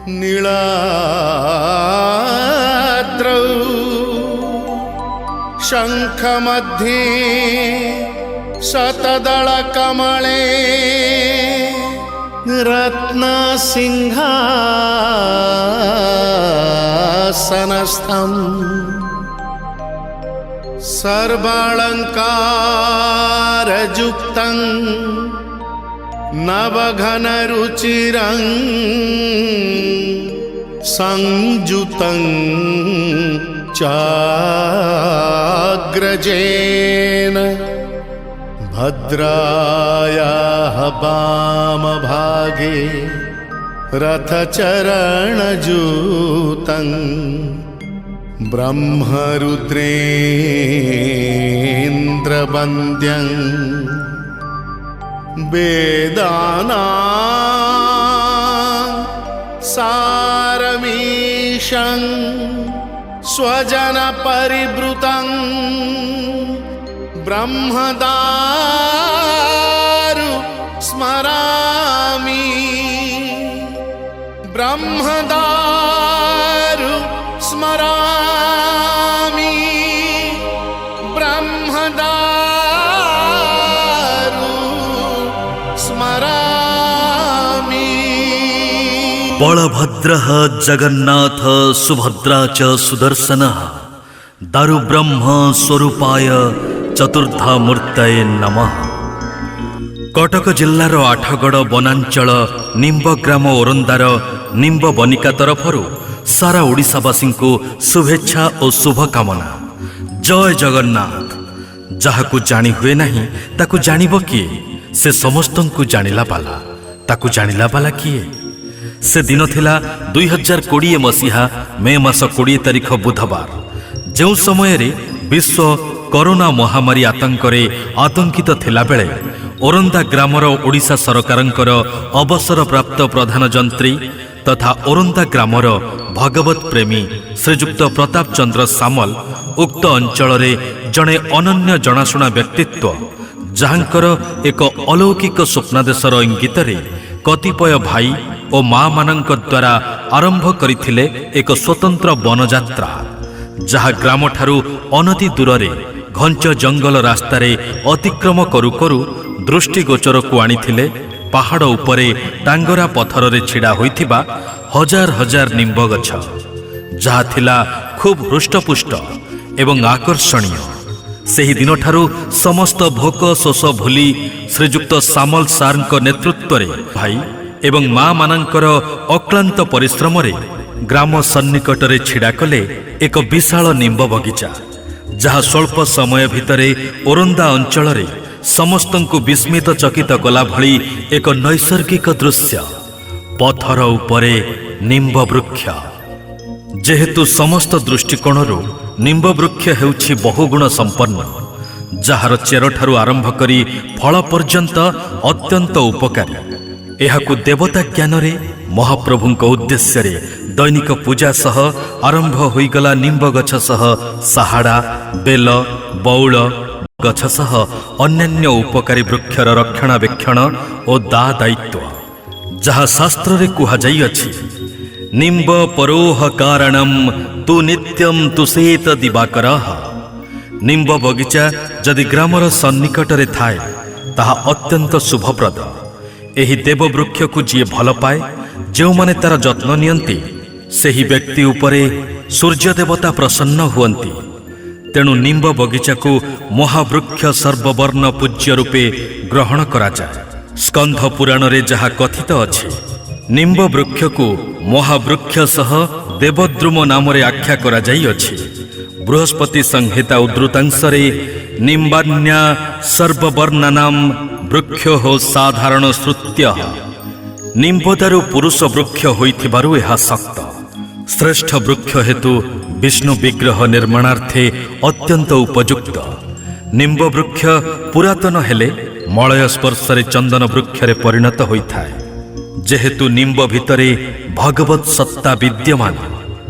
ନୀଳାଦ୍ରौ ଶଙ୍ଖ ମଧ୍ୟେ ଶତଦଳ କମଳେ ରତ୍ନ ସିଂହାସନସ୍ଥମ୍ ସର୍ବାଳଙ୍କାରଯୁକ୍ତଂ ନବଘନରୁଚିରଂ ସଂଯୁତଂ ଚାଗ୍ରଜେନ ଭଦ୍ରାୟାः ବାମଭାଗେ ରଥଚରଣଯୂतं ବ୍ରହ୍ମରୁଦ୍ରେନ୍ଦ୍ରବନ୍ଦ୍ୟं वेदानां सारमीशं स्वजनपरिवृतं ब्रह्मदारु स्मरामि, ब्रह्मदारु स्मरामि, ब्रह्मदारु स्मरामि। ବଳଭଦ୍ର ଜଗନ୍ନାଥ ସୁଭଦ୍ରା ଚ ସୁଦର୍ଶନ ଦାରୁବ୍ରହ୍ମ ସ୍ୱରୂପାୟ ଚତୁର୍ଦ୍ଧା ମୂର୍ତ୍ତୟେ ନମଃ। କଟକ ଜିଲ୍ଲାର ଆଠଗଡ଼ ବନାଞ୍ଚଳ ନିମ୍ବଗ୍ରାମ ଓରନ୍ଦାର ନିମ୍ବ ବନିକା ତରଫରୁ ସାରା ଓଡ଼ିଶାବାସୀଙ୍କୁ ଶୁଭେଚ୍ଛା ଓ ଶୁଭକାମନା। ଜୟ ଜଗନ୍ନାଥ। ଯାହାକୁ ଜାଣି ହୁଏ ନାହିଁ, ତାକୁ ଜାଣିବ କିଏ? ସେ ସମସ୍ତଙ୍କୁ ଜାଣିଲା ବାଲା, ତାକୁ ଜାଣିଲା ବାଲା କିଏ? ସେ ଦିନ ଥିଲା 2020 ମସିହା ମେ ମାସ 20 ତାରିଖ ବୁଧବାର, ଯେଉଁ ସମୟରେ ବିଶ୍ୱ କରୋନା ମହାମାରୀ ଆତଙ୍କରେ ଆତଙ୍କିତ ଥିଲାବେଳେ ଓରନ୍ଦା ଗ୍ରାମର ଓଡ଼ିଶା ସରକାରଙ୍କର ଅବସରପ୍ରାପ୍ତ ପ୍ରଧାନ ଯନ୍ତ୍ରୀ ତଥା ଓରନ୍ଦା ଗ୍ରାମର ଭଗବତ ପ୍ରେମୀ ଶ୍ରୀଯୁକ୍ତ ପ୍ରତାପ ଚନ୍ଦ୍ର ସାମଲ ଉକ୍ତ ଅଞ୍ଚଳରେ ଜଣେ ଅନନ୍ୟ ଜଣାଶୁଣା ବ୍ୟକ୍ତିତ୍ୱ, ଯାହାଙ୍କର ଏକ ଅଲୌକିକ ସ୍ୱପ୍ନାଦେଶର ଇଙ୍ଗିତରେ କତିପୟ ଭାଇ ଓ ମାମାନଙ୍କ ଦ୍ୱାରା ଆରମ୍ଭ କରିଥିଲେ ଏକ ସ୍ୱତନ୍ତ୍ର ବନଯାତ୍ରା, ଯାହା ଗ୍ରାମଠାରୁ ଅନତି ଦୂରରେ ଘଞ୍ଚ ଜଙ୍ଗଲ ରାସ୍ତାରେ ଅତିକ୍ରମ କରୁ କରୁ ଦୃଷ୍ଟିଗୋଚରକୁ ଆଣିଥିଲେ ପାହାଡ଼ ଉପରେ ଟାଙ୍ଗରା ପଥରରେ ଛିଡ଼ା ହୋଇଥିବା ହଜାର ହଜାର ନିମ୍ବ ଗଛ, ଯାହା ଥିଲା ଖୁବ୍ ହୃଷ୍ଟପୁଷ୍ଟ ଏବଂ ଆକର୍ଷଣୀୟ। ସେହି ଦିନଠାରୁ ସମସ୍ତ ଭୋକ ଶୋଷ ଭୁଲି ଶ୍ରୀଯୁକ୍ତ ସାମଲ ସାର୍ଙ୍କ ନେତୃତ୍ୱରେ ଭାଇ ଏବଂ ମା ମାନଙ୍କର ଅକ୍ଳାନ୍ତ ପରିଶ୍ରମରେ ଗ୍ରାମ ସନ୍ନିକଟରେ ଛିଡ଼ା କଲେ ଏକ ବିଶାଳ ନିମ୍ବ ବଗିଚା, ଯାହା ସ୍ୱଳ୍ପ ସମୟ ଭିତରେ ଓରନ୍ଦା ଅଞ୍ଚଳରେ ସମସ୍ତଙ୍କୁ ବିସ୍ମିତ ଚକିତ କଲା ଭଳି ଏକ ନୈସର୍ଗିକ ଦୃଶ୍ୟ, ପଥର ଉପରେ ନିମ୍ବ ବୃକ୍ଷ। ଯେହେତୁ ସମସ୍ତ ଦୃଷ୍ଟିକୋଣରୁ ନିମ୍ବ ବୃକ୍ଷ ହେଉଛି ବହୁଗୁଣ ସମ୍ପନ୍ନ, ଯାହାର ଚେରଠାରୁ ଆରମ୍ଭ କରି ଫଳ ପର୍ଯ୍ୟନ୍ତ ଅତ୍ୟନ୍ତ ଉପକାରୀ, ଏହାକୁ ଦେବତା ଜ୍ଞାନରେ ମହାପ୍ରଭୁଙ୍କ ଉଦ୍ଦେଶ୍ୟରେ ଦୈନିକ ପୂଜା ସହ ଆରମ୍ଭ ହୋଇଗଲା ନିମ୍ବ ଗଛ ସହ ସାହାଡ଼ା, ବେଲ, ବଉଳ ଗଛ ସହ ଅନ୍ୟାନ୍ୟ ଉପକାରୀ ବୃକ୍ଷର ରକ୍ଷଣାବେକ୍ଷଣ ଓ ଦା ଦାୟିତ୍ୱ, ଯାହା ଶାସ୍ତ୍ରରେ କୁହାଯାଇଅଛି, ନିମ୍ବ ପରୋହ କାରଣମ୍ ତୁ ନିତ୍ୟମ ତୁଷେତ ଦିବାକର। ନିମ୍ବ ବଗିଚା ଯଦି ଗ୍ରାମର ସନ୍ନିକଟରେ ଥାଏ, ତାହା ଅତ୍ୟନ୍ତ ଶୁଭପ୍ରଦ। ଏହି ଦେବବୃକ୍ଷକୁ ଯିଏ ଭଲ ପାଏ, ଯେଉଁମାନେ ତାର ଯତ୍ନ ନିଅନ୍ତି, ସେହି ବ୍ୟକ୍ତି ଉପରେ ସୂର୍ଯ୍ୟ ଦେବତା ପ୍ରସନ୍ନ ହୁଅନ୍ତି। ତେଣୁ ନିମ୍ବ ବଗିଚାକୁ ମହାବୃକ୍ଷ ସର୍ବବର୍ଣ୍ଣ ପୂଜ୍ୟ ରୂପେ ଗ୍ରହଣ କରାଯାଏ। ସ୍କନ୍ଧ ପୁରାଣରେ ଯାହା କଥିତ ଅଛି, ନିମ୍ବ ବୃକ୍ଷକୁ ମହାବୃକ୍ଷ ସହ ଦେବଦ୍ରୁମ ନାମରେ ଆଖ୍ୟା କରାଯାଇଅଛି। ବୃହସ୍ପତି ସଂହିତା ଉଦ୍ଧୃତାଂଶରେ ନିମ୍ବାନ୍ୟା ସର୍ବବର୍ଣ୍ଣାନାମ ବୃକ୍ଷୋ ସାଧାରଣ ଶ୍ରୁତ୍ୟ। ନିମ୍ବଦାରୁ ପୁରୁଷ ବୃକ୍ଷ ହୋଇଥିବାରୁ ଏହା ଶକ୍ତ ଶ୍ରେଷ୍ଠ ବୃକ୍ଷ ହେତୁ ବିଷ୍ଣୁ ବିଗ୍ରହ ନିର୍ମାଣାର୍ଥେ ଅତ୍ୟନ୍ତ ଉପଯୁକ୍ତ। ନିମ୍ବ ବୃକ୍ଷ ପୁରାତନ ହେଲେ ମଳୟ ସ୍ପର୍ଶରେ ଚନ୍ଦନ ବୃକ୍ଷରେ ପରିଣତ ହୋଇଥାଏ। ଯେହେତୁ ନିମ୍ବ ଭିତରେ ଭଗବତ ସତ୍ତା ବିଦ୍ୟମାନ,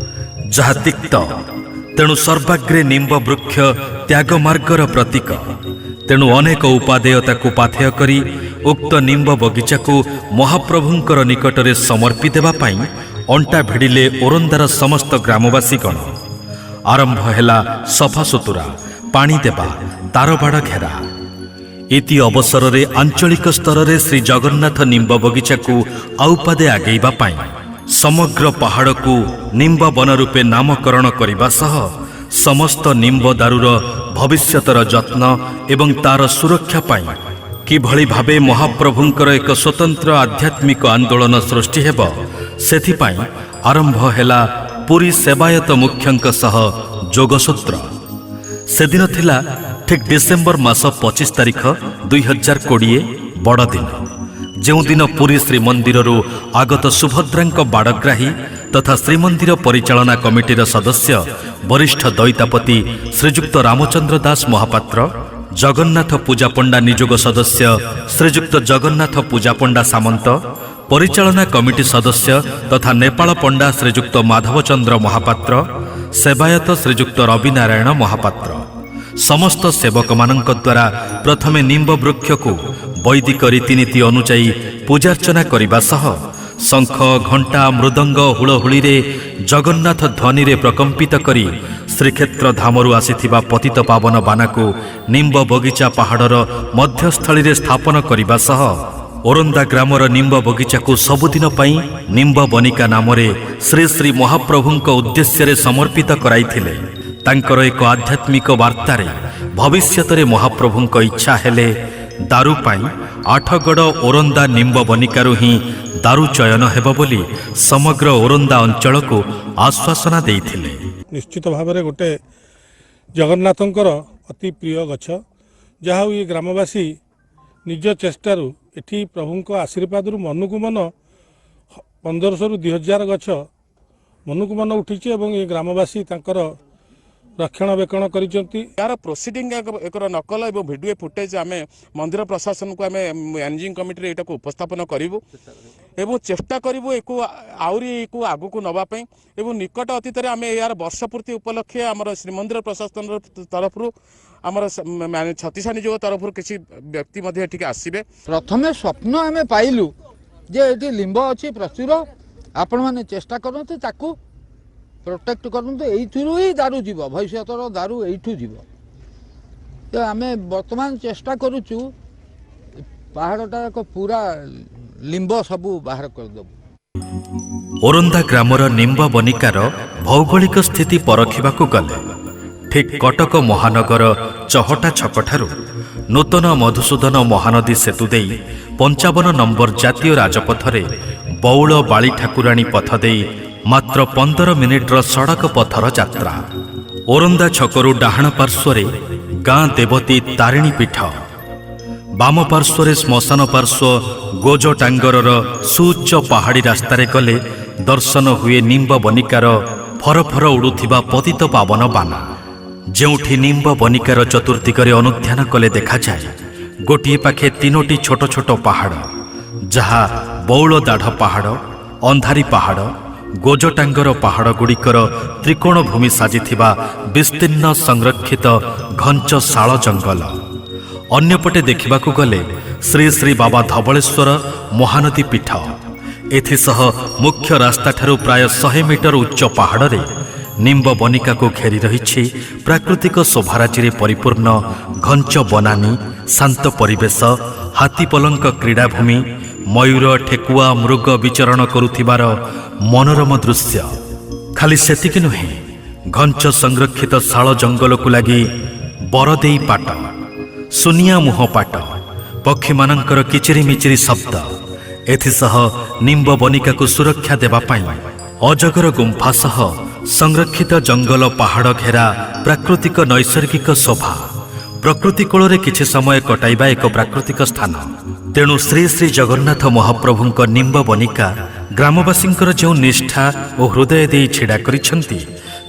ଯାହା ତିକ୍ତ, ତେଣୁ ସର୍ବାଗ୍ରେ ନିମ୍ବ ବୃକ୍ଷ ତ୍ୟାଗ ମାର୍ଗର ପ୍ରତୀକ। ତେଣୁ ଅନେକ ଉପାଦେୟତାକୁ ପାଥେୟ କରି ଉକ୍ତ ନିମ୍ବ ବଗିଚାକୁ ମହାପ୍ରଭୁଙ୍କର ନିକଟରେ ସମର୍ପି ଦେବା ପାଇଁ ଅଣ୍ଟା ଭିଡ଼ିଲେ ଓରନ୍ଦାର ସମସ୍ତ ଗ୍ରାମବାସୀଗଣ। ଆରମ୍ଭ ହେଲା ସଫାସୁତୁରା, ପାଣି ଦେବା, ତାରବାଡ଼ ଘେରା। ଇତି ଅବସରରେ ଆଞ୍ଚଳିକ ସ୍ତରରେ ଶ୍ରୀ ଜଗନ୍ନାଥ ନିମ୍ବ ବଗିଚାକୁ ଆଉ ପାଦେ ଆଗେଇବା ପାଇଁ ସମଗ୍ର ପାହାଡ଼କୁ ନିମ୍ବ ବନ ରୂପେ ନାମକରଣ କରିବା ସହ ସମସ୍ତ ନିମ୍ବ ଦାରୁର ଭବିଷ୍ୟତର ଯତ୍ନ ଏବଂ ତାର ସୁରକ୍ଷା ପାଇଁ କିଭଳି ଭାବେ ମହାପ୍ରଭୁଙ୍କର ଏକ ସ୍ୱତନ୍ତ୍ର ଆଧ୍ୟାତ୍ମିକ ଆନ୍ଦୋଳନ ସୃଷ୍ଟି ହେବ, ସେଥିପାଇଁ ଆରମ୍ଭ ହେଲା ପୁରୀ ସେବାୟତ ମୁଖ୍ୟଙ୍କ ସହ ଯୋଗସୂତ୍ର। ସେଦିନ ଥିଲା ଠିକ୍ ଡିସେମ୍ବର ମାସ 25 ତାରିଖ, 2020 ବଡ଼ଦିନ, ଯେଉଁଦିନ ପୁରୀ ଶ୍ରୀମନ୍ଦିରରୁ ଆଗତ ସୁଭଦ୍ରାଙ୍କ ବାଡ଼ଗ୍ରାହୀ ତଥା ଶ୍ରୀମନ୍ଦିର ପରିଚାଳନା କମିଟିର ସଦସ୍ୟ ବରିଷ୍ଠ ଦଇତାପତି ଶ୍ରୀଯୁକ୍ତ ରାମଚନ୍ଦ୍ର ଦାସ ମହାପାତ୍ର, ଜଗନ୍ନାଥ ପୂଜାପଣ୍ଡା ନିଯୋଗ ସଦସ୍ୟ ଶ୍ରୀଯୁକ୍ତ ଜଗନ୍ନାଥ ପୂଜାପଣ୍ଡା ସାମନ୍ତ, ପରିଚାଳନା କମିଟି ସଦସ୍ୟ ତଥା ନେପାଳ ପଣ୍ଡା ଶ୍ରୀଯୁକ୍ତ ମାଧବଚନ୍ଦ୍ର ମହାପାତ୍ର, ସେବାୟତ ଶ୍ରୀଯୁକ୍ତ ରବିନାରାୟଣ ମହାପାତ୍ର, ସମସ୍ତ ସେବକମାନଙ୍କ ଦ୍ୱାରା ପ୍ରଥମେ ନିମ୍ବ ବୃକ୍ଷକୁ ବୈଦିକ ରୀତିନୀତି ଅନୁଯାୟୀ ପୂଜାର୍ଚ୍ଚନା କରିବା ସହ ଶଙ୍ଖ, ଘଣ୍ଟା, ମୃଦଙ୍ଗ, ହୁଳହୁଳିରେ ଜଗନ୍ନାଥ ଧ୍ୱନିରେ ପ୍ରକମ୍ପିତ କରି ଶ୍ରୀକ୍ଷେତ୍ର ଧାମରୁ ଆସିଥିବା ପତିତ ପାବନ ବାନାକୁ ନିମ୍ବ ବଗିଚା ପାହାଡ଼ର ମଧ୍ୟସ୍ଥଳୀରେ ସ୍ଥାପନ କରିବା ସହ ଓରନ୍ଦା ଗ୍ରାମର ନିମ୍ବ ବଗିଚାକୁ ସବୁଦିନ ପାଇଁ ନିମ୍ବ ବନିକା ନାମରେ ଶ୍ରୀ ଶ୍ରୀ ମହାପ୍ରଭୁଙ୍କ ଉଦ୍ଦେଶ୍ୟରେ ସମର୍ପିତ କରାଇଥିଲେ। ତାଙ୍କର ଏକ ଆଧ୍ୟାତ୍ମିକ ବାର୍ତ୍ତାରେ ଭବିଷ୍ୟତରେ ମହାପ୍ରଭୁଙ୍କ ଇଚ୍ଛା ହେଲେ ଦାରୁ ପାଇଁ ଆଠଗଡ଼ ଓରନ୍ଦା ନିମ୍ବ ବନିକାରୁ ହିଁ ଦାରୁ ଚୟନ ହେବ ବୋଲି ସମଗ୍ର ଓରନ୍ଦା ଅଞ୍ଚଳକୁ ଆଶ୍ୱାସନା ଦେଇଥିଲେ। ନିଶ୍ଚିତ ଭାବରେ ଗୋଟେ ଜଗନ୍ନାଥଙ୍କର ଅତି ପ୍ରିୟ ଗଛ। ଯାହା ହଉ, ଏ ଗ୍ରାମବାସୀ ନିଜ ଚେଷ୍ଟାରୁ ଏଠି ପ୍ରଭୁଙ୍କ ଆଶୀର୍ବାଦରୁ ମନକୁ ମନ 1500ରୁ 2000 ଗଛ ମନକୁ ମନ ଉଠିଛି ଏବଂ ଏ ଗ୍ରାମବାସୀ ତାଙ୍କର ରକ୍ଷଣାବେକ୍ଷଣ କରିଛନ୍ତି। ଏହାର ପ୍ରୋସିଡିଂ ଏକର ନକଲ ଏବଂ ଭିଡ଼ିଓ ଫୁଟେଜ ଆମେ ମନ୍ଦିର ପ୍ରଶାସନକୁ, ଆମେ ମ୍ୟାନେଜିଂ କମିଟିରେ ଏଇଟାକୁ ଉପସ୍ଥାପନ କରିବୁ ଏବଂ ଚେଷ୍ଟା କରିବୁ ଏକୁ ଆହୁରି ଏକୁ ଆଗକୁ ନେବା ପାଇଁ। ଏବଂ ନିକଟ ଅତୀତରେ ଆମେ ଏହାର ବର୍ଷପୂର୍ତ୍ତି ଉପଲକ୍ଷେ ଆମର ଶ୍ରୀମନ୍ଦିର ପ୍ରଶାସନର ତରଫରୁ, ଆମର ଛତିଶା ନିଯୋଗ ତରଫରୁ କିଛି ବ୍ୟକ୍ତି ମଧ୍ୟ ଏଠିକି ଆସିବେ। ପ୍ରଥମେ ସ୍ୱପ୍ନ ଆମେ ପାଇଲୁ ଯେ ଏଠି ଲିମ୍ବ ଅଛି ପ୍ରଚୁର, ଆପଣମାନେ ଚେଷ୍ଟା କରନ୍ତୁ, ତାକୁ ପ୍ରୋଟେକ୍ଟ କରନ୍ତୁ, ଏଇଥିରୁ ହିଁ ଦାରୁ ଯିବ, ଭବିଷ୍ୟତର ଦାରୁ ଏଇଠୁ ଯିବ। ତ ଆମେ ବର୍ତ୍ତମାନ ଚେଷ୍ଟା କରୁଛୁ ପାହାଡ଼ଟା ଏକ ପୁରା ଲିମ୍ବ ସବୁ ବାହାର କରିଦେବୁ। ଓରନ୍ଦା ଗ୍ରାମର ନିମ୍ବ ବନିକାର ଭୌଗୋଳିକ ସ୍ଥିତି ପରଖିବାକୁ ଗଲେ ଠିକ୍ କଟକ ମହାନଗର ଚହଟା ଛକଠାରୁ ନୂତନ ମଧୁସୂଦନ ମହାନଦୀ ସେତୁ ଦେଇ 55 ନମ୍ବର ଜାତୀୟ ରାଜପଥରେ ବଉଳ ବାଳି ଠାକୁରାଣୀ ପଥ ଦେଇ ମାତ୍ର 15 ମିନିଟ୍ର ସଡ଼କ ପଥର ଯାତ୍ରା। ଓରନ୍ଦା ଛକରୁ ଡାହାଣ ପାର୍ଶ୍ୱରେ ଗାଁ ଦେବତୀ ତାରିଣୀ ପୀଠ, ବାମ ପାର୍ଶ୍ୱରେ ଶ୍ମଶାନ ପାର୍ଶ୍ୱ ଗୋଜଟାଙ୍ଗରର ସୁଉଚ୍ଚ ପାହାଡ଼ି ରାସ୍ତାରେ ଗଲେ ଦର୍ଶନ ହୁଏ ନିମ୍ବ ବନିକାର ଫରଫର ଉଡ଼ୁଥିବା ପତିତ ପାବନ ବାନା, ଯେଉଁଠି ନିମ୍ବ ବନିକାର ଚତୁର୍ଦ୍ଦିଗରେ ଅନୁଧ୍ୟାନ କଲେ ଦେଖାଯାଏ ଗୋଟିଏ ପାଖେ ତିନୋଟି ଛୋଟ ଛୋଟ ପାହାଡ଼, ଯାହା ବଉଳ ଦାଢ଼ ପାହାଡ଼, ଅନ୍ଧାରୀ ପାହାଡ଼, ଗୋଜଟାଙ୍ଗର ପାହାଡ଼ ଗୁଡ଼ିକର ତ୍ରିକୋଣ ଭୂମି ସାଜିଥିବା ବିସ୍ତୀର୍ଣ୍ଣ ସଂରକ୍ଷିତ ଘଞ୍ଚ ଶାଳ ଜଙ୍ଗଲ। ଅନ୍ୟପଟେ ଦେଖିବାକୁ ଗଲେ ଶ୍ରୀ ଶ୍ରୀ ବାବା ଧବଳେଶ୍ୱର ମହାନଦୀ ପୀଠ। ଏଥିସହ ମୁଖ୍ୟ ରାସ୍ତାଠାରୁ ପ୍ରାୟ 100 ମିଟର ଉଚ୍ଚ ପାହାଡ଼ରେ ନିମ୍ବ ବନିକାକୁ ଘେରି ରହିଛି ପ୍ରାକୃତିକ ଶୋଭାରାଜିରେ ପରିପୂର୍ଣ୍ଣ ଘଞ୍ଚ ବନାନୀ, ଶାନ୍ତ ପରିବେଶ, ହାତୀପଲଙ୍କ କ୍ରୀଡ଼ାଭୂମି, ମୟୂର, ଠେକୁଆ, ମୃଗ ବିଚରଣ କରୁଥିବାର ମନୋରମ ଦୃଶ୍ୟ। ଖାଲି ସେତିକି ନୁହେଁ, ଘଞ୍ଚ ସଂରକ୍ଷିତ ଶାଳ ଜଙ୍ଗଲକୁ ଲାଗି ବରଦେଇ ପାଟ, ସୁନିଆ ମୁହଁ ପାଟ, ପକ୍ଷୀମାନଙ୍କର କିଚିରିମିଚିରି ଶବ୍ଦ। ଏଥିସହ ନିମ୍ବ ବନିକାକୁ ସୁରକ୍ଷା ଦେବା ପାଇଁ ଅଜଗର ଗୁମ୍ଫା ସହ ସଂରକ୍ଷିତ ଜଙ୍ଗଲ, ପାହାଡ଼ ଘେରା ପ୍ରାକୃତିକ ନୈସର୍ଗିକ ଶୋଭା। ପ୍ରକୃତି କୋଳରେ କିଛି ସମୟ କଟାଇବା ଏକ ପ୍ରାକୃତିକ ସ୍ଥାନ। ତେଣୁ ଶ୍ରୀ ଶ୍ରୀ ଜଗନ୍ନାଥ ମହାପ୍ରଭୁଙ୍କ ନିମ୍ବ ବନିକା ଗ୍ରାମବାସୀଙ୍କର ଯେଉଁ ନିଷ୍ଠା ଓ ହୃଦୟ ଦେଇ ଛିଡ଼ା କରିଛନ୍ତି,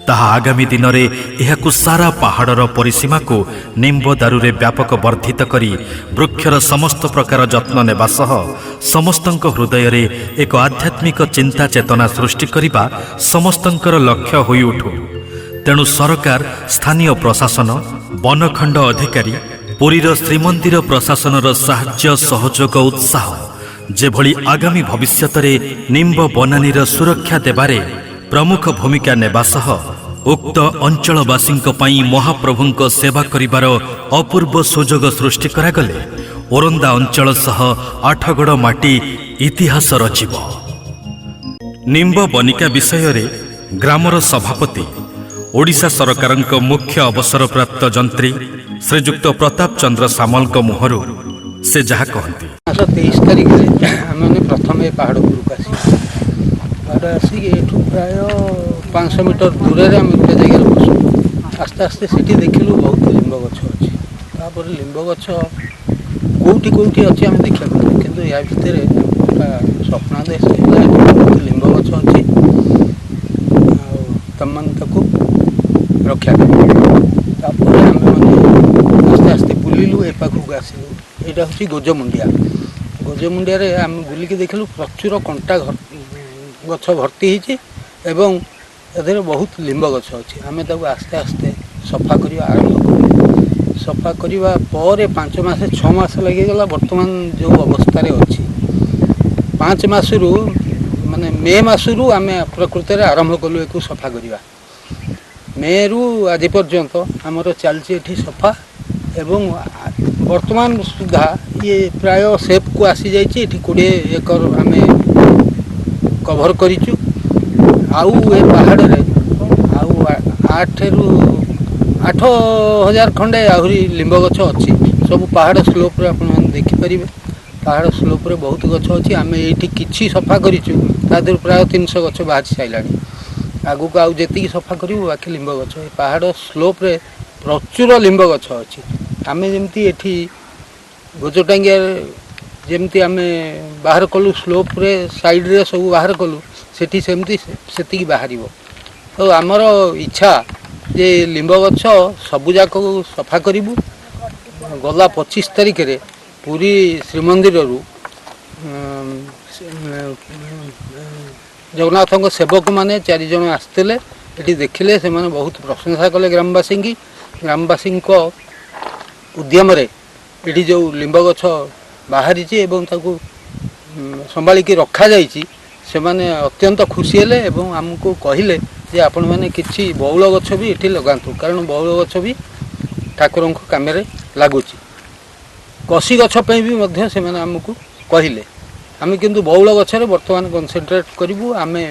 ତାହା ଆଗାମୀ ଦିନରେ ଏହାକୁ ସାରା ପାହାଡ଼ର ପରିସୀମାକୁ ନିମ୍ବ ଦାରୁରେ ବ୍ୟାପକ ବର୍ଦ୍ଧିତ କରି ବୃକ୍ଷର ସମସ୍ତ ପ୍ରକାର ଯତ୍ନ ନେବା ସହ ସମସ୍ତଙ୍କ ହୃଦୟରେ ଏକ ଆଧ୍ୟାତ୍ମିକ ଚିନ୍ତା ଚେତନା ସୃଷ୍ଟି କରିବା ସମସ୍ତଙ୍କର ଲକ୍ଷ୍ୟ ହୋଇଉଠୁ। ତେଣୁ ସରକାର, ସ୍ଥାନୀୟ ପ୍ରଶାସନ, ବନଖଣ୍ଡ ଅଧିକାରୀ, ପୁରୀର ଶ୍ରୀମନ୍ଦିର ପ୍ରଶାସନର ସାହାଯ୍ୟ, ସହଯୋଗ, ଉତ୍ସାହ ଯେଭଳି ଆଗାମୀ ଭବିଷ୍ୟତରେ ନିମ୍ବ ବନାନୀର ସୁରକ୍ଷା ଦେବାରେ ପ୍ରମୁଖ ଭୂମିକା ନେବା ସହ ଉକ୍ତ ଅଞ୍ଚଳବାସୀଙ୍କ ପାଇଁ ମହାପ୍ରଭୁଙ୍କ ସେବା କରିବାର ଅପୂର୍ବ ସୁଯୋଗ ସୃଷ୍ଟି କରାଗଲେ ଓରନ୍ଦା ଅଞ୍ଚଳ ସହ ଆଠଗଡ଼ ମାଟି ଇତିହାସ ରଚିବ। ନିମ୍ବ ବନିକା ବିଷୟରେ ଗ୍ରାମର ସଭାପତି, ଓଡ଼ିଶା ସରକାରଙ୍କ ମୁଖ୍ୟ ଅବସରପ୍ରାପ୍ତ ଯନ୍ତ୍ରୀ ଶ୍ରୀଯୁକ୍ତ ପ୍ରତାପ ଚନ୍ଦ୍ର ସାମଲଙ୍କ ମୁହଁରୁ ସେ ଯାହା କହନ୍ତି। ମାସ 23 ତାରିଖରେ ଆମେମାନେ ପ୍ରଥମେ ଏ ପାହାଡ଼ ଉପରକୁ ଆସିଲୁ। ପାହାଡ଼ ଆସିକି ଏଠୁ ପ୍ରାୟ 500 ମିଟର ଦୂରରେ ଆମେ ଗୋଟେ ଜାଗାରେ ବସୁ। ଆସ୍ତେ ଆସ୍ତେ ସେଠି ଦେଖିଲୁ ବହୁତ ଲିମ୍ବ ଗଛ ଅଛି। ତାପରେ ଲିମ୍ବ ଗଛ କେଉଁଠି କେଉଁଠି ଅଛି ଆମେ ଦେଖିବାକୁ ପାଇଲୁ, କିନ୍ତୁ ୟା ଭିତରେ ପୁରା ସ୍ୱପ୍ନାଦେଶ ହେଲା, ଏଠି ବହୁତ ଲିମ୍ବ ଗଛ ଅଛି ଆଉ ତମମାନେ ତାକୁ ରକ୍ଷା କରିବ। ତାପରେ ଆମେମାନେ ଆସ୍ତେ ଆସ୍ତେ ବୁଲିଲୁ, ଏ ପାଖକୁ ଆସିଲୁ। ଏଇଟା ହେଉଛି ଗୋଜମୁଣ୍ଡିଆ। ଗୋଜମୁଣ୍ଡିଆରେ ଆମେ ବୁଲିକି ଦେଖିଲୁ ପ୍ରଚୁର କଣ୍ଟା ଗଛ ଭର୍ତ୍ତି ହେଇଛି ଏବଂ ଏଥିରେ ବହୁତ ଲିମ୍ବ ଗଛ ଅଛି। ଆମେ ତାକୁ ଆସ୍ତେ ଆସ୍ତେ ସଫା କରିବା ଆରମ୍ଭ କଲୁ। ସଫା କରିବା ପରେ 5 ମାସ 6 ମାସ ଲାଗିଗଲା। ବର୍ତ୍ତମାନ ଯେଉଁ ଅବସ୍ଥାରେ ଅଛି, 5 ମାସରୁ ମାନେ ମେ ମାସରୁ ଆମେ ପ୍ରକୃତରେ ଆରମ୍ଭ କଲୁ ଏକୁ ସଫା କରିବା। ମେରୁ ଆଜି ପର୍ଯ୍ୟନ୍ତ ଆମର ଚାଲିଛି ଏଠି ସଫା ଏବଂ ବର୍ତ୍ତମାନ ସୁଦ୍ଧା ଇଏ ପ୍ରାୟ ସେପ୍କୁ ଆସିଯାଇଛି। ଏଠି 20 ଏକର ଆମେ କଭର କରିଛୁ। ଆଉ ଏ ପାହାଡ଼ରେ ଆଉ 8ରୁ 8,000 ଖଣ୍ଡେ ଆହୁରି ଲିମ୍ବ ଗଛ ଅଛି। ସବୁ ପାହାଡ଼ ସ୍ଲୋପ୍ରେ ଆପଣମାନେ ଦେଖିପାରିବେ, ପାହାଡ଼ ସ୍ଲୋପ୍ରେ ବହୁତ ଗଛ ଅଛି। ଆମେ ଏଇଠି କିଛି ସଫା କରିଛୁ, ତା ଦେହରୁ ପ୍ରାୟ 300 ଗଛ ବାହାରି ସାରିଲାଣି। ଆଗକୁ ଆଉ ଯେତିକି ସଫା କରିବୁ ବାକି ଲିମ୍ବ ଗଛ। ଏ ପାହାଡ଼ ସ୍ଲୋପ୍ରେ ପ୍ରଚୁର ଲିମ୍ବ ଗଛ ଅଛି। ଆମେ ଯେମିତି ଏଠି ଗୋଜଟାଙ୍ଗିଆରେ ଯେମିତି ଆମେ ବାହାର କଲୁ, ସ୍ଲୋପ୍ରେ ସାଇଡ଼୍ରେ ସବୁ ବାହାର କଲୁ, ସେଠି ସେମିତି ସେତିକି ବାହାରିବ। ତ ଆମର ଇଚ୍ଛା ଯେ ଲିମ୍ବ ଗଛ ସବୁଯାକକୁ ସଫା କରିବୁ। ଗଲା 25 ତାରିଖରେ ପୁରୀ ଶ୍ରୀମନ୍ଦିରରୁ ଜଗନ୍ନାଥଙ୍କ ସେବକମାନେ 4 ଜଣ ଆସିଥିଲେ, ଏଠି ଦେଖିଲେ, ସେମାନେ ବହୁତ ପ୍ରଶଂସା କଲେ ଗ୍ରାମବାସୀଙ୍କି। ଗ୍ରାମବାସୀଙ୍କ ଉଦ୍ୟମରେ ଏଠି ଯେଉଁ ଲିମ୍ବ ଗଛ ବାହାରିଛି ଏବଂ ତାକୁ ସମ୍ଭାଳିକି ରଖାଯାଇଛି, ସେମାନେ ଅତ୍ୟନ୍ତ ଖୁସି ହେଲେ ଏବଂ ଆମକୁ କହିଲେ ଯେ ଆପଣମାନେ କିଛି ବଉଳ ଗଛ ବି ଏଠି ଲଗାନ୍ତୁ, କାରଣ ବଉଳ ଗଛ ବି ଠାକୁରଙ୍କ କାମରେ ଲାଗୁଛି। କଷି ଗଛ ପାଇଁ ବି ମଧ୍ୟ ସେମାନେ ଆମକୁ କହିଲେ। ଆମେ କିନ୍ତୁ ବଉଳ ଗଛରେ ବର୍ତ୍ତମାନ କନସେନ୍ଟ୍ରେଟ୍ କରିବୁ। ଆମେ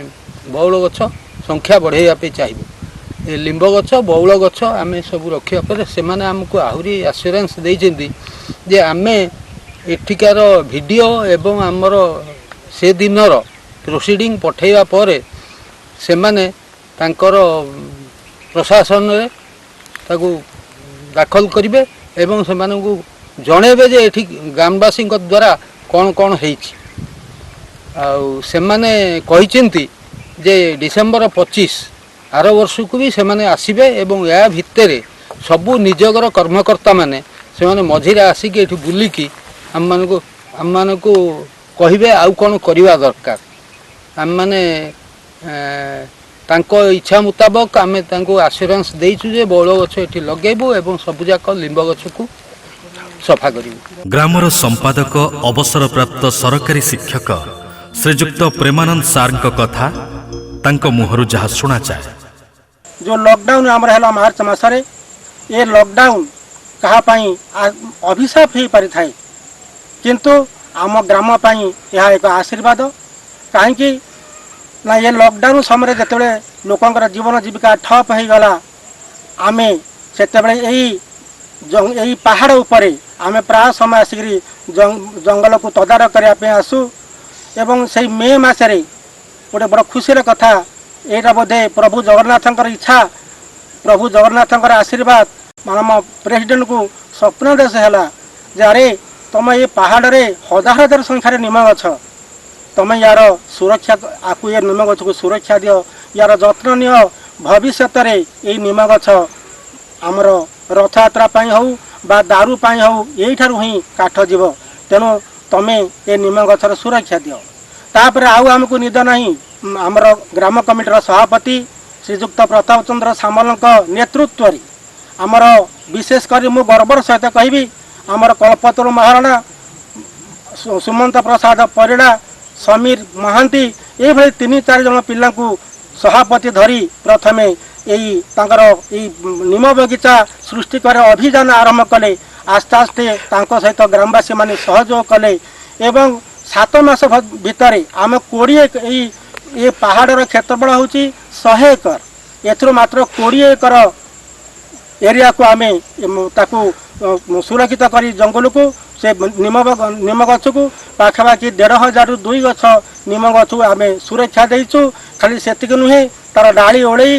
ବଉଳ ଗଛ ସଂଖ୍ୟା ବଢ଼ାଇବା ପାଇଁ ଚାହିଁବୁ। ଏ ଲିମ୍ବ ଗଛ, ବଉଳ ଗଛ ଆମେ ସବୁ ରଖିବା ପରେ ସେମାନେ ଆମକୁ ଆହୁରି ଆସ୍ୟୁରାନ୍ସ ଦେଇଛନ୍ତି ଯେ ଆମେ ଏଠିକାର ଭିଡ଼ିଓ ଏବଂ ଆମର ସେଦିନର ପ୍ରୋସିଡ଼ିଂ ପଠାଇବା ପରେ ସେମାନେ ତାଙ୍କର ପ୍ରଶାସନରେ ତାକୁ ଦାଖଲ କରିବେ ଏବଂ ସେମାନଙ୍କୁ ଜଣେଇବେ ଯେ ଏଠି ଗ୍ରାମବାସୀଙ୍କ ଦ୍ୱାରା କ'ଣ କ'ଣ ହେଇଛି। ଆଉ ସେମାନେ କହିଛନ୍ତି ଯେ ଡିସେମ୍ବର 25 ଆର ବର୍ଷକୁ ବି ସେମାନେ ଆସିବେ ଏବଂ ଏହା ଭିତରେ ସବୁ ନିଯୋଗର କର୍ମକର୍ତ୍ତାମାନେ ସେମାନେ ମଝିରେ ଆସିକି ଏଠି ବୁଲିକି ଆମମାନଙ୍କୁ କହିବେ ଆଉ କ'ଣ କରିବା ଦରକାର। ଆମେମାନେ ତାଙ୍କ ଇଚ୍ଛା ମୁତାବକ ଆମେ ତାଙ୍କୁ ଆସ୍ୟୁରାନ୍ସ ଦେଇଛୁ ଯେ ବଉଳ ଗଛ ଏଠି ଲଗେଇବୁ ଏବଂ ସବୁଯାକ ଲିମ୍ବ ଗଛକୁ ସଫା କରିବୁ। ଗ୍ରାମର ସମ୍ପାଦକ ଅବସରପ୍ରାପ୍ତ ସରକାରୀ ଶିକ୍ଷକ ଶ୍ରୀଯୁକ୍ତ ପ୍ରେମାନନ୍ଦ ସାର୍ଙ୍କ କଥା ତାଙ୍କ ମୁହଁରୁ ଯାହା ଶୁଣାଯାଏ। ଯେଉଁ ଲକଡାଉନ୍ ଆମର ହେଲା ମାର୍ଚ୍ଚ ମାସରେ, ଏ ଲକଡାଉନ୍ କାହା ପାଇଁ ଅଭିଶାପ ହେଇପାରିଥାଏ, କିନ୍ତୁ ଆମ ଗ୍ରାମ ପାଇଁ ଏହା ଏକ ଆଶୀର୍ବାଦ। କାହିଁକି ନା ଏ ଲକଡାଉନ୍ ସମୟରେ ଯେତେବେଳେ ଲୋକଙ୍କର ଜୀବନ ଜୀବିକା ଠପ୍ ହେଇଗଲା, ଆମେ ସେତେବେଳେ ଏଇ ପାହାଡ଼ ଉପରେ ଆମେ ପ୍ରାୟ ସମୟ ଆସିକରି ଜଙ୍ଗଲକୁ ତଦାରଖ କରିବା ପାଇଁ ଆସୁ। ଏବଂ ସେଇ ମେ ମାସରେ ଗୋଟେ ବଡ଼ ଖୁସିର କଥା, ଏଇଟା ବୋଧେ ପ୍ରଭୁ ଜଗନ୍ନାଥଙ୍କର ଇଚ୍ଛା, ପ୍ରଭୁ ଜଗନ୍ନାଥଙ୍କର ଆଶୀର୍ବାଦ, ଆମ ପ୍ରେସିଡେଣ୍ଟକୁ ସ୍ୱପ୍ନାଦେଶ ହେଲା ଯେ ଆରେ ତମ ଏ ପାହାଡ଼ରେ ହଜାର ହଜାର ସଂଖ୍ୟାରେ ନିମ ଗଛ, ତମେ ୟାର ସୁରକ୍ଷା, ଆକୁ ଏ ନିମ ଗଛକୁ ସୁରକ୍ଷା ଦିଅ, ୟାର ଯତ୍ନ ନିଅ, ଭବିଷ୍ୟତରେ ଏଇ ନିମ ଗଛ ଆମର ରଥଯାତ୍ରା ପାଇଁ ହେଉ ବା ଦାରୁ ପାଇଁ ହେଉ ଏଇଠାରୁ ହିଁ କାଠ ଯିବ, ତେଣୁ ତମେ ଏ ନିମ ଗଛର ସୁରକ୍ଷା ଦିଅ। ତାପରେ ଆଉ ଆମକୁ ନିଦ ନାହିଁ। ଆମର ଗ୍ରାମ କମିଟିର ସଭାପତି ଶ୍ରୀଯୁକ୍ତ ପ୍ରତାପ ଚନ୍ଦ୍ର ସାମଲଙ୍କ ନେତୃତ୍ୱରେ ଆମର ବିଶେଷ କରି ମୁଁ ଗର୍ବର ସହିତ କହିବି ଆମର କଳ୍ପତରୁ ମହାରଣା, ସୁମନ୍ତ ପ୍ରସାଦ ପରିଡ଼ା, ସମୀର ମହାନ୍ତି, ଏଇଭଳି ତିନି ଚାରି ଜଣ ପିଲାଙ୍କୁ ସଭାପତି ଧରି ପ୍ରଥମେ ଏଇ ତାଙ୍କର ଏଇ ନିମ ବଗିଚା ସୃଷ୍ଟି କରିବା ଅଭିଯାନ ଆରମ୍ଭ କଲେ। ଆସ୍ତେ ଆସ୍ତେ ତାଙ୍କ ସହିତ ଗ୍ରାମବାସୀମାନେ ସହଯୋଗ କଲେ ଏବଂ 7 ମାସ ଭିତରେ ଆମେ 20 ଏଇ ଏ ପାହାଡ଼ର କ୍ଷେତ୍ରଫଳ ହେଉଛି 100 ଏକର। ଏଥିରୁ ମାତ୍ର 20 ଏକର ଏରିଆକୁ ଆମେ ତାକୁ ସୁରକ୍ଷିତ କରି ଜଙ୍ଗଲକୁ ସେ ନିମ ଗଛକୁ ପାଖାପାଖି 1500ରୁ 2 ଗଛ ନିମ ଗଛକୁ ଆମେ ସୁରକ୍ଷା ଦେଇଛୁ। ଖାଲି ସେତିକି ନୁହେଁ, ତାର ଡାଳି ଓଳେଇ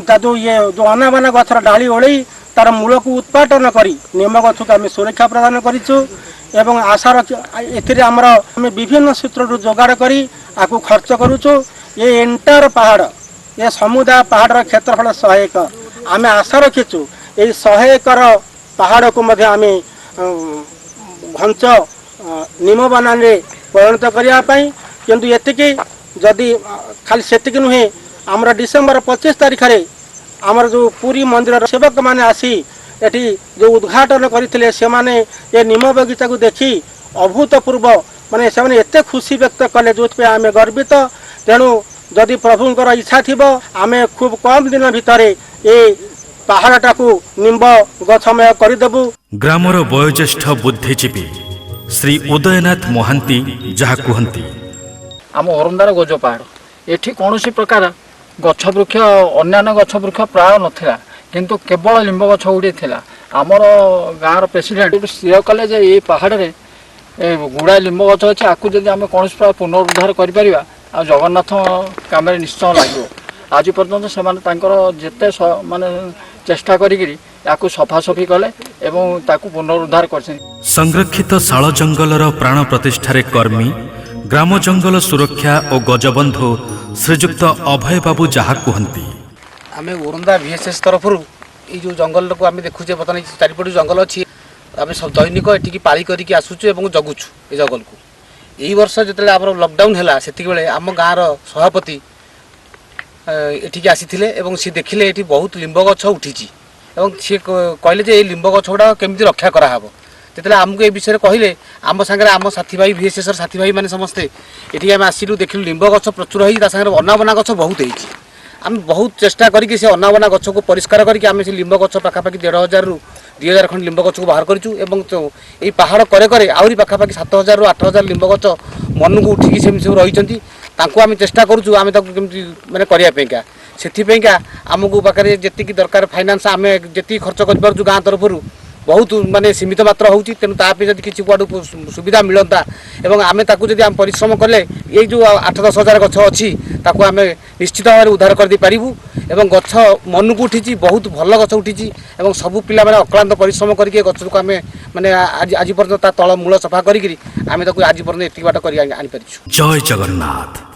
ତା ଯେଉଁ ଇଏ ଯେଉଁ ଅନାବନା ଗଛର ଡାଳି ଓଳେଇ ତାର ମୂଳକୁ ଉତ୍ପାଟନ କରି ନିମ ଗଛକୁ ଆମେ ସୁରକ୍ଷା ପ୍ରଦାନ କରିଛୁ। ଏବଂ ଆଶା ରଖି ଏଥିରେ ଆମର ଆମେ ବିଭିନ୍ନ ସୂତ୍ରରୁ ଯୋଗାଡ଼ କରି ଆକୁ ଖର୍ଚ୍ଚ କରୁଛୁ। ଏ ଏଣ୍ଟାୟାର ପାହାଡ଼, ଏ ସମୁଦାୟ ପାହାଡ଼ର କ୍ଷେତ୍ରଫଳ 100 ଏକର। ଆମେ ଆଶା ରଖିଛୁ, ଏଇ 100 ଏକର ପାହାଡ଼କୁ ମଧ୍ୟ ଆମେ ଘଞ୍ଚ ନିମ ବନାନରେ ପରିଣତ କରିବା ପାଇଁ। କିନ୍ତୁ ଏତିକି ଯଦି ଖାଲି ସେତିକି ନୁହେଁ, ଆମର ଡିସେମ୍ବର 25 ତାରିଖରେ ଆମର ଯେଉଁ ପୁରୀ ମନ୍ଦିରର ସେବକମାନେ ଆସି ଏଠି ଯେଉଁ ଉଦ୍ଘାଟନ କରିଥିଲେ, ସେମାନେ ଏ ନିମ ବଗିଚାକୁ ଦେଖି ଅଭୂତପୂର୍ବ, ମାନେ ସେମାନେ ଏତେ ଖୁସି ବ୍ୟକ୍ତ କଲେ, ଯେଉଁଥିପାଇଁ ଆମେ ଗର୍ବିତ। ତେଣୁ ଯଦି ପ୍ରଭୁଙ୍କର ଇଚ୍ଛା ଥିବ, ଆମେ ଖୁବ୍ କମ୍ ଦିନ ଭିତରେ ଏ ପାହାଡ଼ଟାକୁ ନିମ୍ବ ଗଛମୟ କରିଦେବୁ। ଗ୍ରାମର ବୟୋଜ୍ୟେଷ୍ଠ ବୁଦ୍ଧିଜୀବୀ ଶ୍ରୀ ଉଦୟନାଥ ମହାନ୍ତି ଯାହା କୁହନ୍ତି। ଆମ ଅରନ୍ଦାର ଗଜ ପାହାଡ଼, ଏଠି କୌଣସି ପ୍ରକାର ଗଛ ବୃକ୍ଷ, ଅନ୍ୟାନ୍ୟ ଗଛ ବୃକ୍ଷ ପ୍ରାୟ ନଥିଲା, କିନ୍ତୁ କେବଳ ଲିମ୍ବ ଗଛ ଗୁଡ଼ିଏ ଥିଲା। ଆମର ଗାଁର ପ୍ରେସିଡେଣ୍ଟ ସ୍ଥିର କଲେ ଯେ ଏଇ ପାହାଡ଼ରେ ଏ ଗୁଡ଼ାଏ ଲିମ୍ବ ଗଛ ଅଛି, ଆକୁ ଯଦି ଆମେ କୌଣସି ପ୍ରକାର ପୁନରୁଦ୍ଧାର କରିପାରିବା ଆଉ ଜଗନ୍ନାଥ କାମରେ ନିଶ୍ଚୟ ଲାଗିବ। ଆଜି ପର୍ଯ୍ୟନ୍ତ ସେମାନେ ତାଙ୍କର ଯେତେ ମାନେ ଚେଷ୍ଟା କରିକିରି ୟାକୁ ସଫାସଫି କଲେ ଏବଂ ତାକୁ ପୁନରୁଦ୍ଧାର କରିଛନ୍ତି। ସଂରକ୍ଷିତ ଶାଳ ଜଙ୍ଗଲର ପ୍ରାଣ ପ୍ରତିଷ୍ଠାରେ କର୍ମୀ, ଗ୍ରାମ ଜଙ୍ଗଲ ସୁରକ୍ଷା ଓ ଗଜବନ୍ଧୁ ଶ୍ରୀଯୁକ୍ତ ଅଭୟ ବାବୁ ଯାହା କୁହନ୍ତି। ଆମେ ଉରନ୍ଦା ଭିଏସ୍ଏସ୍ ତରଫରୁ ଏଇ ଯେଉଁ ଜଙ୍ଗଲକୁ ଆମେ ଦେଖୁଛେ, ବର୍ତ୍ତମାନ ଏଇ ଚାରିପଟେ ଜଙ୍ଗଲ ଅଛି, ଆମେ ସବୁ ଦୈନିକ ଏଠିକି ପାଳି କରିକି ଆସୁଛୁ ଏବଂ ଜଗୁଛୁ ଏ ଜଙ୍ଗଲକୁ। ଏଇ ବର୍ଷ ଯେତେବେଳେ ଆମର ଲକଡାଉନ୍ ହେଲା, ସେତିକିବେଳେ ଆମ ଗାଁର ସଭାପତି ଏଠିକି ଆସିଥିଲେ ଏବଂ ସିଏ ଦେଖିଲେ ଏଠି ବହୁତ ଲିମ୍ବ ଗଛ ଉଠିଛି ଏବଂ ସିଏ କହିଲେ ଯେ ଏଇ ଲିମ୍ବ ଗଛ ଗୁଡ଼ାକ କେମିତି ରକ୍ଷା କରାହେବ। ଯେତେବେଳେ ଆମକୁ ଏ ବିଷୟରେ କହିଲେ, ଆମ ସାଙ୍ଗରେ ଆମ ସାଥୀ ଭାଇ, ଭିଏସ୍ଏସ୍ର ସାଥୀ ଭାଇମାନେ ସମସ୍ତେ ଏଠିକି ଆମେ ଆସିଲୁ। ଦେଖିଲୁ ଲିମ୍ବ ଗଛ ପ୍ରଚୁର ହେଇଛି, ତା ସାଙ୍ଗରେ ଅନାବନା ଗଛ ବହୁତ ହେଇଛି। ଆମେ ବହୁତ ଚେଷ୍ଟା କରିକି ସେ ଅନାବନା ଗଛକୁ ପରିଷ୍କାର କରିକି ଆମେ ସେ ଲିମ୍ବ ଗଛ ପାଖାପାଖି 1500ରୁ 2000 ଖଣ୍ଡ ଲିମ୍ବ ଗଛକୁ ବାହାର କରିଛୁ ଏବଂ ଏଇ ପାହାଡ଼ କରେ କରେ ଆହୁରି ପାଖାପାଖି 7000ରୁ 8000 ଲିମ୍ବ ଗଛ ମନକୁ ଉଠିକି ସେମିତି ସବୁ ରହିଛନ୍ତି। ତାଙ୍କୁ ଆମେ ଚେଷ୍ଟା କରୁଛୁ ଆମେ ତାକୁ କେମିତି ମାନେ କରିବା ପାଇଁକା। ସେଥିପାଇଁକା ଆମକୁ ପାଖରେ ଯେତିକି ଦରକାର ଫାଇନାନ୍ସ, ଆମେ ଯେତିକି ଖର୍ଚ୍ଚ କରିପାରୁଛୁ ଗାଁ ତରଫରୁ ବହୁତ ମାନେ ସୀମିତ ମାତ୍ର ହେଉଛି। ତେଣୁ ତା ପାଇଁ ଯଦି କିଛି କୁଆଡ଼ୁ ସୁବିଧା ମିଳନ୍ତା ଏବଂ ଆମେ ତାକୁ ଯଦି ଆମେ ପରିଶ୍ରମ କଲେ, ଏଇ ଯେଉଁ 8-10 ହଜାର ଗଛ ଅଛି, ତାକୁ ଆମେ ନିଶ୍ଚିତ ଭାବରେ ଉଦ୍ଧାର କରିଦେଇପାରିବୁ। ଏବଂ ଗଛ ମନକୁ ଉଠିଛି, ବହୁତ ଭଲ ଗଛ ଉଠିଛି ଏବଂ ସବୁ ପିଲାମାନେ ଅକ୍ଳାନ୍ତ ପରିଶ୍ରମ କରିକି ଏ ଗଛକୁ ଆମେ ମାନେ ଆଜି ଆଜି ପର୍ଯ୍ୟନ୍ତ ତା ତଳ ମୂଳ ସଫା କରିକିରି ଆମେ ତାକୁ ଆଜି ପର୍ଯ୍ୟନ୍ତ ଏତିକି ବାଟ କରି ଆଣିପାରିଛୁ। ଜୟ ଜଗନ୍ନାଥ।